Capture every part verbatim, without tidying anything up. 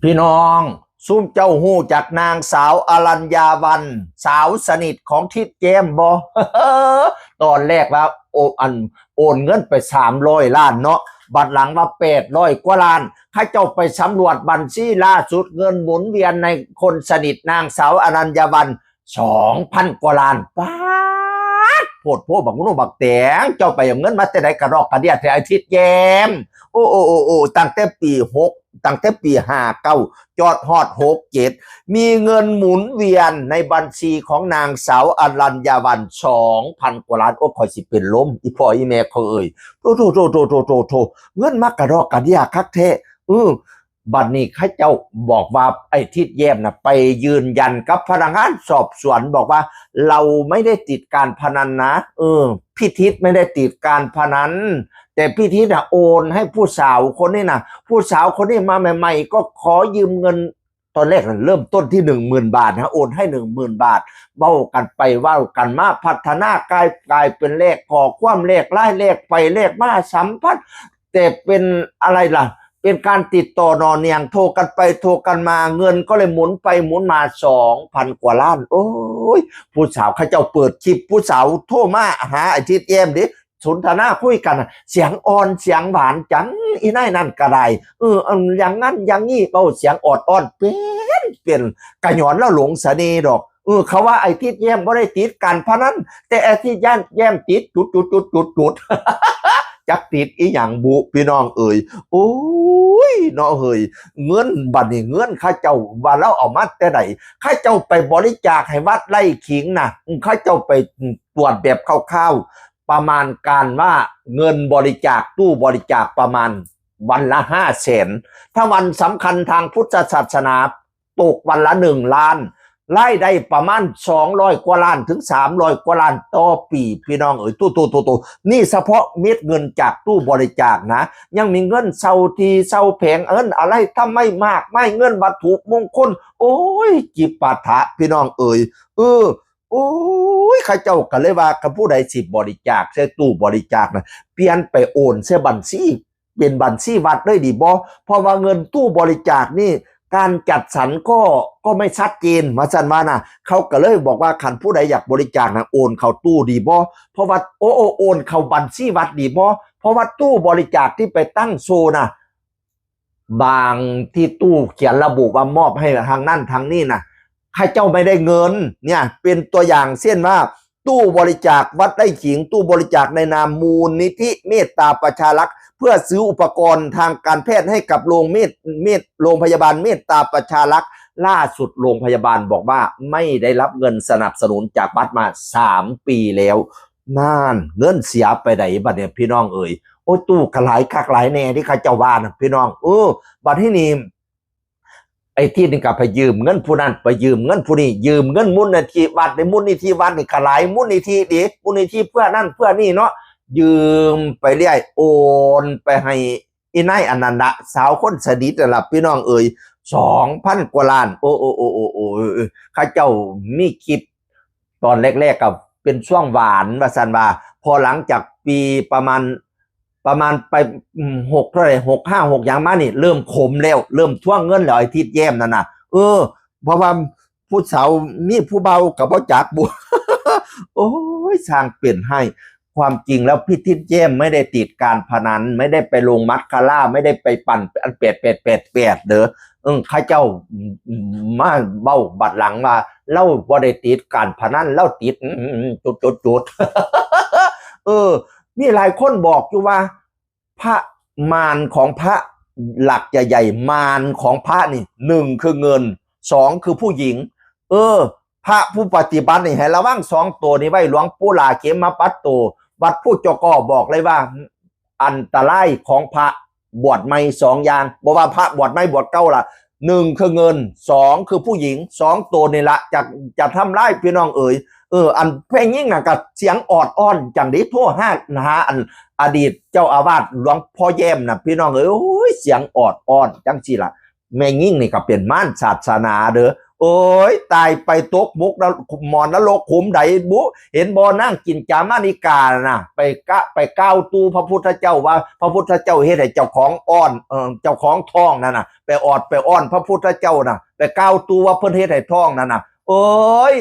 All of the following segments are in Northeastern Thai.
พี่น้อง ซุมเจ้าฮู้จักนางสาวอรัญญาวัลย์ สาวสนิทของทิดแย้มบ่ ตอนแรกว่า โอ อัน โอนเงินไปสามร้อยล้านเนาะ บัดหลังว่าแปดร้อยกว่าล้าน เขาเจ้าไปสำรวจบัญชีล่าสุด เงินหมุนเวียนในคนสนิทนางสาวอรัญญาวัลย์ สองพันกว่าล้าน ป๊าด โพดโพบักโน่บักแตง เจ้าไปเอาเงินมาแต่ใดกระดอกกระเดียแท้ ไอ้ทิดแย้ม โอ้ โอ้ โอ้ โอ้ ตั้งแต่ปีหก ตั้งแต่ปีห้าเก้า จอดฮอดหกเจ็ด มีเงินหมุนเวียนในบัญชีของนางสาวอรัญญาวัลย์ สองพันกว่าล้าน โอ้ ข่อยสิเป็นลม อีพ่ออีแม่เขาเอ่ย โธ่ โธ่ โธ่ โธ่ โธ่ โธ่ เงินมากระดอกกระเดียคักแท้ เออ บัดนี้เขาเจ้าบอกว่าไอ้ทิดแย้มน่ะ ไปยืนยันกับพนักงานสอบสวน บอกว่า "เราไม่ได้ติดการพนันนะ เออ พี่ทิดไม่ได้ติดการพนัน แต่พี่ทิดน่ะโอนให้ผู้สาวคนนี้นะ ผู้สาวคนนี้มาใหม่ๆ ก็ขอยืมเงิน" ตอนแรกน่ะเริ่มต้นที่หนึ่งหมื่นบาทนะ โอนให้หนึ่งหมื่นบาท เว้ากันไปเว้ากันมา พัฒนากลาย กลายเป็นแลกข้อความ แลกไลน์ แลกไปแลกมา สัมพันธ์ แต่เป็นอะไรล่ะ เป็นการติดต่อหน่อเนียง โทรกันไปโทรกันมา เงินก็เลยหมุนไปหมุนมา สองพันกว่าล้าน โอ้ย ผู้สาวเขาเจ้าเปิดคลิป ผู้สาวโทรมาหาไอ้ทิดแย้มเด้ สนทนาคุยกันน่ะ เสียงอ่อนเสียงหวานจัง อีนายนั่นก็ได้ เออ อันอย่างนั้นอย่างนี้ เว้าเสียงออดอ้อน เป็น เป็น กะหย้อนลาวหลงเสน่ห์ดอก เออ เขาว่าไอ้ทิดแย้มบ่ได้ติดการพนัน แต่ไอ้ทิดแย้มติดจุดจุดจุดจุดจุด จักติดอีหยังบุ พี่น้องเอ่ย โอ้ย เนาะเฮ้ย เงินบัดนี้ เงินเขาเจ้าว่าลาวเอามาแต่ใด เขาเจ้าไปบริจาคให้วัดไร่ขิงน่ะ เขาเจ้าไปตรวจแบบคร่าวๆ ประมาณการว่าเงินบริจาค ตู้บริจาคประมาณวันละห้าแสน ถ้าวันสำคัญทางพุทธศาสนา ตกวันละหนึ่งล้าน รายได้ประมาณสองร้อยกว่าล้านถึงสามร้อยกว่าล้านต่อปี พี่น้องเอ๋ย โตๆๆๆ นี่เฉพาะเม็ดเงินจากตู้บริจาคนะ ยังมีเงินเช่าที่เช่าแผง เอิ้นอะไรทำไมมากมาย เงินวัตถุมงคล โอ้ย จิปาถะ พี่น้องเอ๋ย เออ โอ้ย เขาเจ้าก็เลยว่า คันผู้ใดสิบริจาคใส่ตู้บริจาคนะ เปลี่ยนไปโอนใส่บัญชี เป็นบัญชีวัดเลยดีบ่ เพราะว่าเงินตู้บริจาคนี่ การจัดสรรก็ ก็ไม่ชัดเจน ว่าซั่นว่านะ เขาก็เลยบอกว่า คันผู้ใดอยากบริจาคนะ โอนเข้าตู้ดีบ่ เพราะว่า โอ้ โอ้ โอนเข้าบัญชีวัดดีบ่ เพราะว่าตู้บริจาคที่ไปตั้งโชว์นะ บางที่ตู้เขียนระบุว่ามอบให้ทางนั่นทางนี่นะ เขาเจ้าไม่ได้เงิน เนี่ย เป็นตัวอย่างเช่นว่า ตู้บริจาควัดไร่ขิง ตู้บริจาคในนามมูลนิธิเมตตาประชารักษ์ เพื่อซื้ออุปกรณ์ทางการแพทย์ให้กับโรงเมต เมต โรงพยาบาลเมตตาประชารักษ์ ล่าสุดโรงพยาบาลบอกว่าไม่ได้รับเงินสนับสนุนจากวัดมาสามปีแล้ว นั่น เงินเสียไปไหนบัดเนี่ย พี่น้องเอ๋ย โอ้ย ตู้ก็หลายคักหลายแน่ที่เขาเจ้าว่านะ พี่น้อง เออ บัดที่นี่ ไอ้ที่นี่ก็ไปยืมเงินผู้นั้น ไปยืมเงินผู้นี้ ยืมเงินมูลนิธิวัด ในมูลนิธิวัดนี่ก็หลายมูลนิธิเด้ มูลนิธิเพื่อนั่นเพื่อนี่เนาะ ยืมไปเรื่อย โอนไปให้อีนายอันนั้นละ สาวคนสนิทนั่นละ พี่น้องเอ๋ย สองพันกว่าล้าน โอ้ โอ้ โอ้ โอ้ โอ้ เออ เออ เขาเจ้ามีคลิป ตอนแรกๆก็เป็นช่วงหวาน ว่าซั่นว่า พอหลังจากปีประมาณ ประมาณไป อืม หกเท่าไหร่ หกห้า หกหยังมานี่ เริ่มขมแล้ว เริ่มทวงเงินแล้ว ไอ้ทิดแย้มนั่นน่ะ เออ เพราะว่าผู้สาวมีผู้เบากับบ่จักบุ โอ้ย ช่างเป็นให้ ความจริงแล้วพี่ทิดแย้มไม่ได้ติดการพนัน ไม่ได้ไปลงมัคคาร่า ไม่ได้ไปปั่นอันแปดแปดแปดแปดเด้อ เออ เขาเจ้ามาเว้าบัดหลังว่า ลาวบ่ได้ติดการพนัน ลาวติด อืม จุดจุดจุด เออ มีหลายคนบอกอยู่ว่า พระมารของพระหลักใหญ่ๆ มารของพระนี่ หนึ่งคือเงิน สองคือผู้หญิง เออ พระผู้ปฏิบัตินี่ให้ระวังสองตัวนี้ไว้ หลวงปู่หล่าเขมปัตโต วัดผู้เจ้าก็บอกเลยว่า อันตรายของพระบวชใหม่สองอย่าง บ่ว่าพระบวชใหม่บวชเก่าล่ะ หนึ่งคือเงิน สองคือผู้หญิง สองตัวนี่ละจะ จะทำร้ายพี่น้องเอ๋ย เออ อันแม่ยิ่งน่ะก็เสียงออดอ้อนจังได้โทรหา หาอันอดีตเจ้าอาวาสหลวงพ่อแย้มน่ะ พี่น้องเอ๋ย โอ้ย เสียงออดอ้อนจังสิล่ะ แม่ยิ่งนี่ก็เป็นมารศาสนาเด้อ โอ้ย ตายไปตกหมกนรก หมอนนรกขุมใดบุ เห็นบ่ นางกินจามานิกาน่ะ ไปกะ ไปกล่าวตู่พระพุทธเจ้าว่า พระพุทธเจ้าเฮ็ดให้เจ้าของอ่อน เอ่อ เจ้าของท้องนั่นน่ะ ไปออดไปอ้อนพระพุทธเจ้าน่ะ ไปกล่าวตู่ว่าเพิ่นเฮ็ดให้ท้องนั่นน่ะ เอ้ย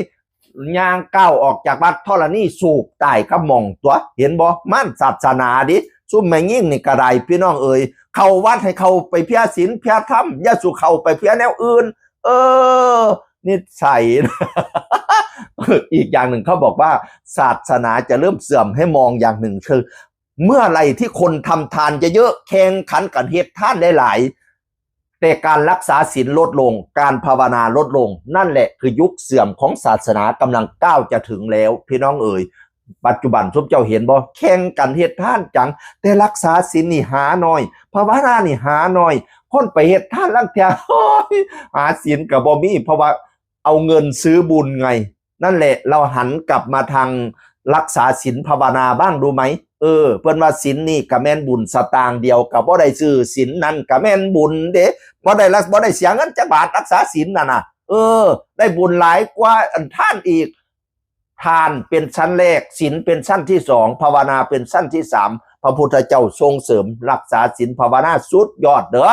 ย่างก้าวออกจากวัดธรณีสูบ ตายกับหม่องตัว เห็นบ่ มารศาสนาเด้ ซุมแม่ยิ่งนี่ก็ได้ พี่น้องเอ๋ย เข้าวัดให้เข้าไปเพียศีลเพียธรรม อย่าสู่เข้าไปเพียแนวอื่น เออ นิสัย อีกอย่างหนึ่งเขาบอกว่า ศาสนาจะเริ่มเสื่อม ให้มองอย่างหนึ่งคือ เมื่อไหร่ที่คนทำทานเยอะๆ แข่งขันกันเฮ็ดทานหลายๆ แต่การรักษาศีลลดลง การภาวนาลดลง นั่นแหละคือยุคเสื่อมของศาสนากำลังก้าวจะถึงแล้ว พี่น้องเอ๋ย ปัจจุบันซุมเจ้าเห็นบ่ แข่งกันเฮ็ดทานจัง แต่รักษาศีลนี่หาน้อย ภาวนานี่หาน้อย คนไปเฮ็ดทานลางเทื่อ โอ้ย หาศีลก็บ่มี เพราะว่าเอาเงินซื้อบุญไง นั่นแหละ เราหันกลับมาทางรักษาศีลภาวนาบ้างดูไหม เออ เพิ่นว่าศีลนี่ก็แม่นบุญสตางค์เดียว ก็บ่ได้ซื้อศีล นั่นก็แม่นบุญเด้ บ่ได้ละ บ่ได้เสียเงินจักบาท รักษาศีลน่ะนะ เออ ได้บุญหลายกว่าอันทานอีก ทานเป็นชั้นแรก ศีลเป็นชั้นที่สอง ภาวนาเป็นชั้นที่สาม พระพุทธเจ้าส่งเสริมรักษาศีลภาวนาสุดยอดเด้อ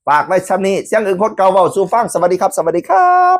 ฝากไว้ส่ำนี้ เสียงอึ่งคนเก่าเว้าสู่ฟัง สวัสดีครับ สวัสดีครับ